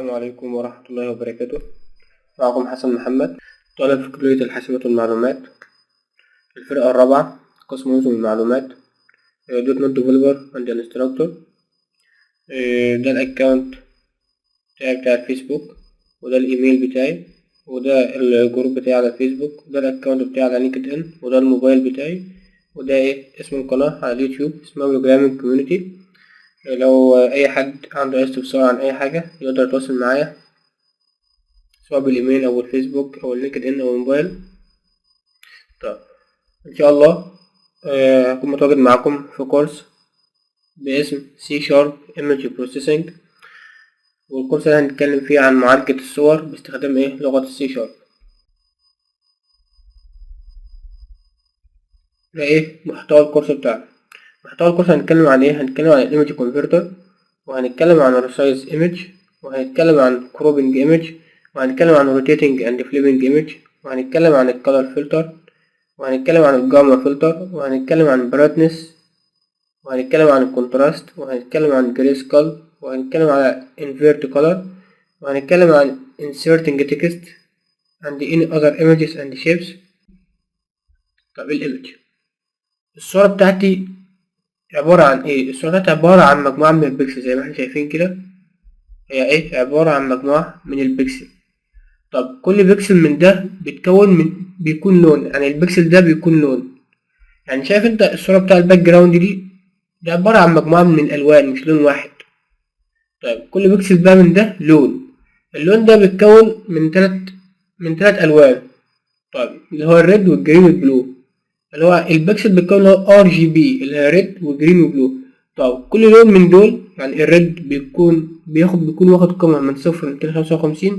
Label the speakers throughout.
Speaker 1: السلام عليكم ورحمة الله وبركاته. معكم حسن محمد، طالب في كلية الحاسبات والمعلومات، الفرقة الرابعة، قسم نظم المعلومات، .NET developer and instructor. ده ال account بتاعي بتاع الفيسبوك، وده الايميل بتاعي، وده ال group بتاعي على الفيسبوك، وده ال account بتاعي على LinkedIn، وده الموبايل بتاعي، وده ايه اسم القناة على اليوتيوب اسمها programming community. لو اي حد عنده اي استفسار عن اي حاجة يقدر يتواصل معايا سواء بالايميل او الفيسبوك او ال LinkedIn او الموبايل. طيب ان شاء الله هكون متواجد معاكم في كورس باسم C# Image Processing، والكورس ده هنتكلم فيه عن معالجة الصور باستخدام ايه لغة السي شارب. ده ايه محتوى الكورس بتاعنا. محتوى الكورس هنتكلم عن ايه؟ هنتكلم عن ال image converter، وهنتكلم عن ال resize image، وهنتكلم عن cropping image، وهنتكلم عن rotating and flipping image، وهنتكلم عن ال color filter، وهنتكلم عن ال gamma filter، وهنتكلم عن brightness، وهنتكلم عن ال contrast، وهنتكلم عن grayscale، وهنتكلم على invert color، وهنتكلم عن inserting text and any other images and shapes. طب ال image الصورة بتاعتي عبارة عن ايه؟ الصورة بتاعتي عبارة عن مجموعة من البكسل زي ما احنا شايفين كده، هي ايه؟ عبارة عن مجموعة من البكسل. طب كل بكسل من ده بيتكون من بيكون لون، يعني البكسل ده بيكون لون. يعني شايف انت الصورة بتاع ال background دي، ده عبارة عن مجموعة من الألوان مش لون واحد. طيب كل بكسل بقى من ده لون، اللون ده بيتكون من تلات ألوان. طيب اللي هو ال red وال green وال blue، اللي هو البكسل بيتكون هو RGB اللي هي red و green و blue. طب كل لون من دول يعني ال red بيكون واخد قيمة من 0 ل 255،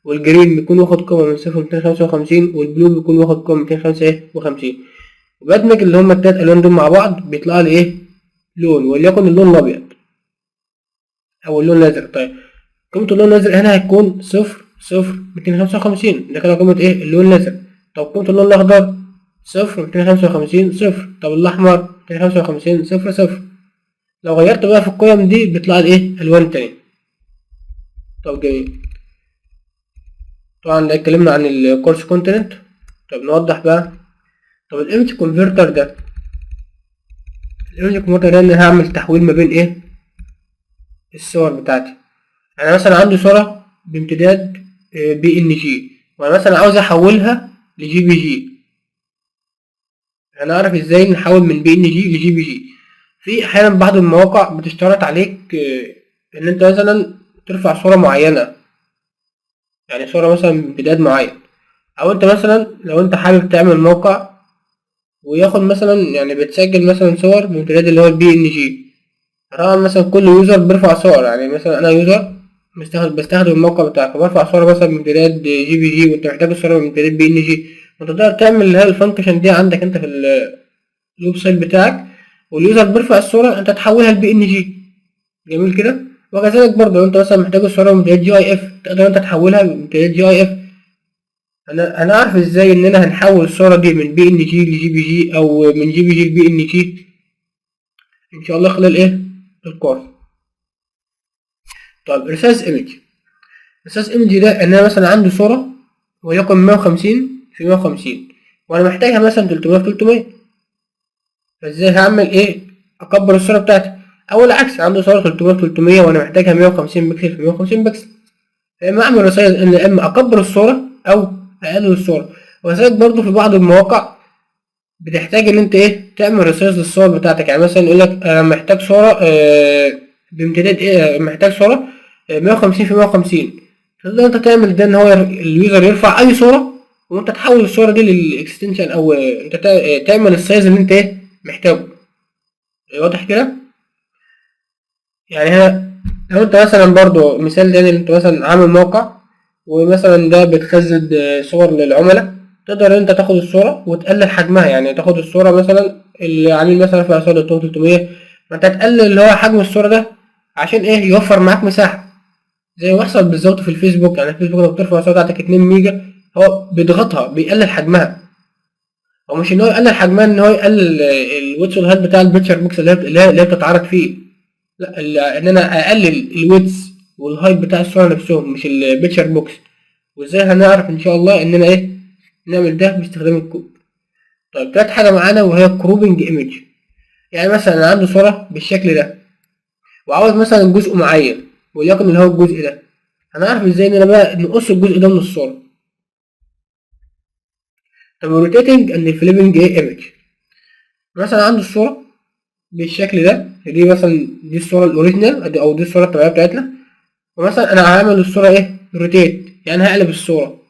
Speaker 1: وال green بيكون واخد قيمة من 0 ل 255، وال blue بيكون واخد قيمة 255. وبدمج اللي هما التلات ألوان دول مع بعض بيطلع لي إيه؟ لون، وليكن اللون الأبيض أو اللون الأزرق. طيب قيمة اللون الأزرق هنا هتكون 0 0 255، ده كده قيمة إيه؟ اللون الأزرق. طب قيمة اللون الأخضر 0 255 0، طب الأحمر 255 0 0. لو غيرت بقى في القيم دي بيطلع لي إيه؟ ألوان تانية. طب جميل، طبعا ده اتكلمنا عن ال course content. طب نوضح بقى. طب ال image converter ده، ال image converter ده ان انا هعمل تحويل ما بين ايه الصور بتاعتي. انا مثلا عندي صورة بامتداد PNG، وانا مثلا عاوز احولها ل JPG. هنعرف ازاي نحول من بي ان جي لجي بي جي. في احيانا بعض المواقع بتشترط عليك ان انت مثلا ترفع صورة معينة، يعني صورة مثلا بامتداد معين، او انت مثلا لو انت حابب تعمل موقع وياخد مثلا يعني بتسجل مثلا صور بامتداد اللي هو ال PNG. طبعا مثلا كل user بيرفع صور، يعني مثلا انا user بستخدم الموقع بتاعك وبرفع صورة مثلا بامتداد JPG، وانت محتاج الصورة بامتداد PNG، وانت تقدر تعمل اللي هي ال function دي عندك انت في ال website بتاعك، وال user بيرفع الصورة انت تحولها ل PNG. جميل كده. وكذلك برضه لو انت مثلا محتاج الصورة بامتداد GIF تقدر انت تحولها بامتداد GIF. انا اعرف ازاي ان انا هنحول الصورة دي من بي ان جي لجي بي جي او من جي بي جي لبي ان جي ان شاء الله خلال ايه الكورس. طب resize image، resize image ده ان انا مثلا عندي صورة وليكن 150 في 150 وانا محتاجها مثلا 300 في 300، فازاي هعمل ايه اكبر الصورة بتاعتي؟ او العكس، عندي صورة 300 في 300 وانا محتاجها 150 بكسل في 150 بكسل، فاما اعمل resize ان اما اكبر الصورة او اقلل الصورة. وكذلك برضو في بعض المواقع بتحتاج ان انت ايه تعمل resize للصور بتاعتك. يعني مثلا يقول لك انا محتاج صورة بامتداد ايه، محتاج صورة 150 في 150، تقدر انت تعمل ده ان هو ال user يرفع اي صورة وانت تحول الصورة دي لل extension، او انت تعمل ال size اللي انت ايه محتاجه. واضح كده؟ يعني هنا لو انت مثلا برضو مثال تاني، انت مثلا عامل موقع ومثلا ده بتخزن صور للعملاء، تقدر انت تاخد الصورة وتقلل حجمها. يعني تاخد الصورة مثلا العميل مثلا رفع صورة 300، ما انت تقلل اللي هو حجم الصورة ده عشان ايه يوفر معاك مساحة، زي ما بيحصل بالظبط في الفيسبوك. يعني الفيسبوك لو بترفع صورة بتاعتك 2 ميجا هو بيضغطها بيقلل حجمها، هو مش ان هو يقلل حجمها ان هو يقلل ال width وال height بتاع ال picture box اللي هي بتتعرض فيه، لا، ان انا اقلل ال width وال height بتاع الصورة نفسهم، مش ال picture box. وازاي هنعرف ان شاء الله اننا ايه نعمل ده باستخدام الكود. طيب تالت حاجة معانا وهي cropping image. يعني مثلا انا عندي صورة بالشكل ده وعاوز مثلا جزء معين، وليكن اللي هو الجزء ده، هنعرف ازاي ان انا بقى نقص الجزء ده من الصورة. طب rotating and flipping ايه image. مثلا عندي الصورة بالشكل ده، دي مثلا دي الصورة ال original او دي الصورة الطبيعية بتاعتنا، ومثلا انا هعمل الصورة ايه rotate، يعني هقلب الصورة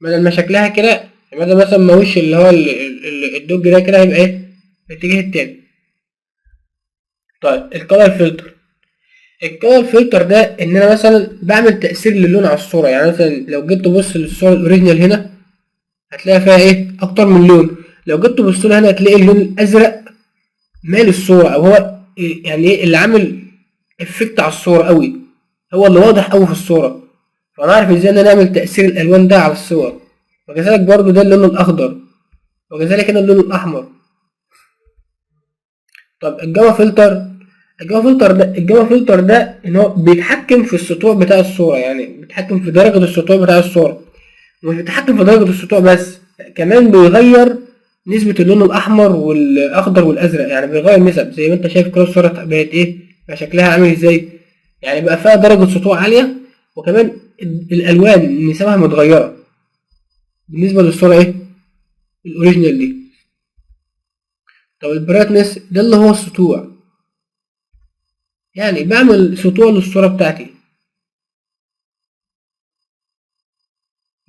Speaker 1: بدل ما شكلها كده، بدل مثلا ما وش اللي هو ال dog ده كده هيبقى ايه الاتجاه التاني. طيب ال color filter. ال color filter ده ان انا مثلا بعمل تأثير للون على الصورة. يعني مثلا لو جيت تبص للصورة ال original هنا هتلاقي فيها ايه اكتر من لون، لو جيت تبص لها هنا هتلاقي اللون الازرق مال الصورة، او هو يعني ايه اللي عامل effect على الصورة قوي، هو اللي واضح قوي في الصورة. فانا عارف ازاي ان انا اعمل تأثير الالوان ده على الصور. وكذلك برضو ده اللون الاخضر، وكذلك هنا اللون الاحمر. طب ال gamma filter. ال gamma filter ده، ال gamma filter ده ان هو بيتحكم في السطوع بتاع الصورة، يعني بيتحكم في درجة السطوع بتاع الصورة، ومش بيتحكم في درجة السطوع بس، كمان بيغير نسبة اللون الأحمر والأخضر والأزرق، يعني بيغير نسب زي ما أنت شايف كده الصورة بقت إيه، بقى شكلها عامل إزاي، يعني بقى فيها درجة سطوع عالية، وكمان الألوان نسبها متغيرة بالنسبة للصورة إيه ال original دي. طب ال brightness ده اللي هو السطوع، يعني بعمل سطوع للصورة بتاعتي.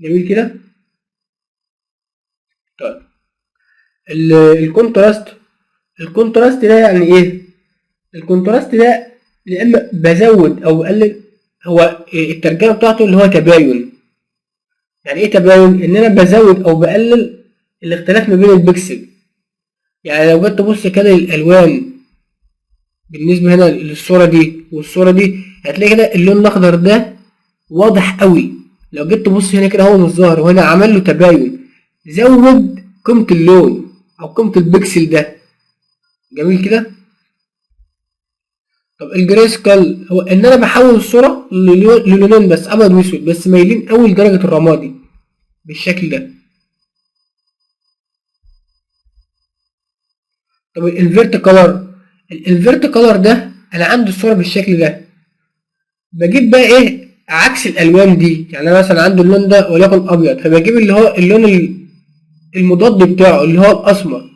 Speaker 1: جميل كده. طيب ال contrast. ال contrast ده يعني ايه؟ ال contrast ده يا اما بزود او بقلل، هو الترجمة بتاعته اللي هو تباين. يعني ايه تباين؟ ان انا بزود او بقلل الاختلاف ما بين البكسل. يعني لو جيت تبص كده للالوان بالنسبة هنا للصورة دي والصورة دي، هتلاقي كده اللون الاخضر ده واضح قوي، لو جيت تبص هنا كده هو مش ظاهر، وهنا عمل له تباين، زود قيمة اللون او قيمة البكسل ده. جميل كده. طب ال grayscale هو ان انا بحول الصورة للونين بس، ابيض واسود، بس مايلين قوي لدرجة الرمادي بالشكل ده. طب ال invert color. ال invert color ده انا عندي الصورة بالشكل ده، بجيب بقى ايه عكس الالوان دي. يعني انا مثلا عندي اللون ده وليكن ابيض، فبجيب اللي هو اللون المضاد بتاعه اللي هو الاسمر،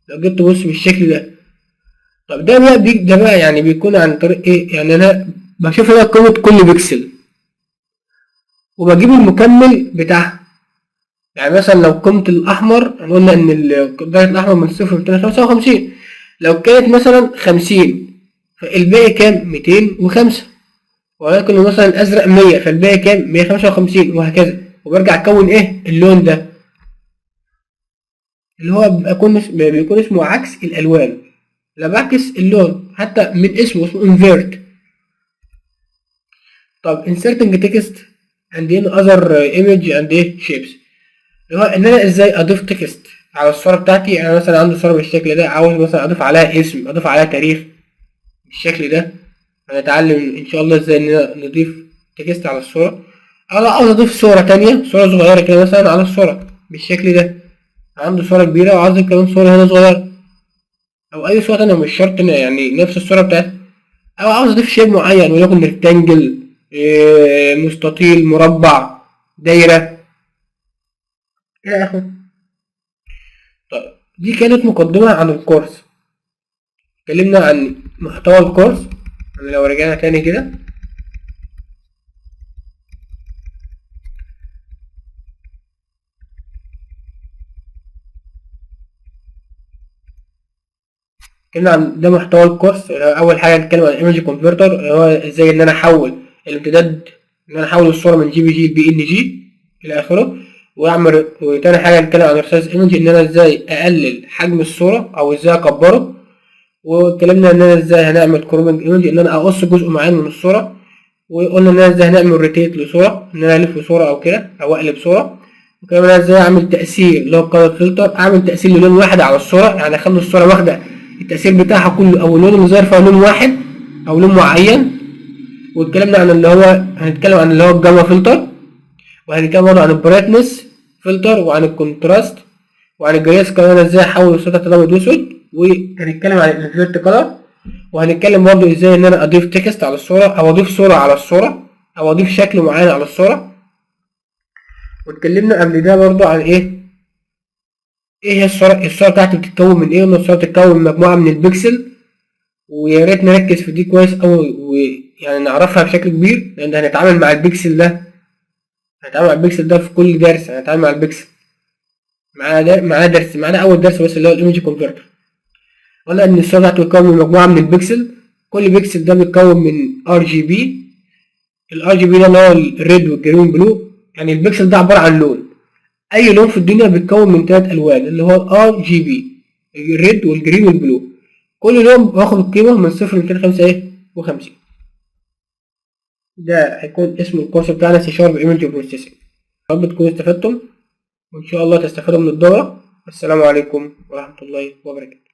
Speaker 1: لو جيت تبص بالشكل ده. طب ده بقى ده بقى يعني بيكون عن طريق ايه؟ يعني انا بشوف هنا قيمة كل بكسل وبجيب المكمل بتاعها. يعني مثلا لو قيمة الاحمر، احنا قلنا ان درجة الاحمر من 0 ل 255، لو كانت مثلا 50 فالباقي كام؟ 205، ولكن مثلا الازرق 100 فالباقي كام؟ 155، وهكذا. وبرجع اكون ايه اللون ده اللي هو بيكون اسمه عكس الالوان. لا بعكس اللون حتى من اسمه، اسمه invert. طب inserting text and in other image and ايه shapes، اللي هو ان انا ازاي اضيف text على الصورة بتاعتي. انا مثلا عندي صورة بالشكل ده، عاوز مثلا اضيف عليها اسم، اضيف عليها تاريخ بالشكل ده. هنتعلم ان شاء الله ازاي اننا نضيف text على الصورة. او لو عاوز اضيف صورة تانية، صورة صغيرة كده مثلا على الصورة بالشكل ده، عنده صورة كبيرة وعاوز كمان صورة هنا صغيرة، او اي صورة تانية، مش شرط ان يعني نفس الصورة بتاعتها. او عاوز اضيف shape معين وليكن rectangle، مستطيل، مربع، دايرة، الى اخره. طيب دي كانت مقدمة عن الكورس، اتكلمنا عن محتوى الكورس. يعني لو رجعنا تاني كده اتكلمنا عن ده محتوى الكورس. اول حاجه نتكلم عن ال image converter، اللي هو ازاي ان انا احول الامتداد، ان انا احول الصوره من JPG ل PNG الى اخره. وتاني حاجه نتكلم عن resize image، ان انا ازاي اقلل حجم الصوره او ازاي اكبره. واتكلمنا ان انا ازاي هنعمل cropping image، ان انا اقص جزء معين من الصوره. وقلنا ان انا ازاي هنعمل rotate لصوره، ان انا الف صوره او كده او اقلب صوره. وكمان انا ازاي اعمل تاثير اللي هو color filter، اعمل تاثير للون واحد على الصوره، يعني اخلي الصوره واخده التاثير بتاعها كله او اللون اللي ظاهر فيها لون واحد او لون معين. واتكلمنا عن اللي هو هنتكلم عن اللي هو ال gamma filter، وهنتكلم برضه عن ال brightness filter، وعن ال contrast، وعن ال gray scale، انا ازاي احول الصورة الابيض واسود، وهنتكلم عن ال invert color، وهنتكلم برضه ازاي ان انا اضيف text على الصورة، او اضيف صورة على الصورة، او اضيف شكل معين على الصورة. واتكلمنا قبل ده برضه عن ايه هي الصورة، الصورة بتاعتي بتتكون من ايه، وان الصورة بتتكون من مجموعة من البكسل. ويا ريت نركز في دي كويس أوي، ويعني نعرفها بشكل كبير، لان هنتعامل مع البكسل ده، هنتعامل مع البكسل ده في كل درس. هنتعامل مع البكسل معانا درس، معانا اول درس بس اللي هو ال image converter. قلنا ان الصورة بتاعته بتتكون من مجموعة من البكسل، كل بيكسل ده بيتكون من RGB. ال RGB ده اللي هو ال red وال green blue، يعني البكسل ده عبارة عن لون، اي لون في الدنيا بيتكون من ثلاث الوان اللي هو ال RGB، ال red وال green وال blue. كل لون باخد القيمة من 0 ل 255 ايه وخمسين. ده هيكون اسم الكورس بتاعنا C# image processing. يا رب تكونوا استفدتم، وان شاء الله تستفادوا من الدورة. السلام عليكم ورحمة الله وبركاته.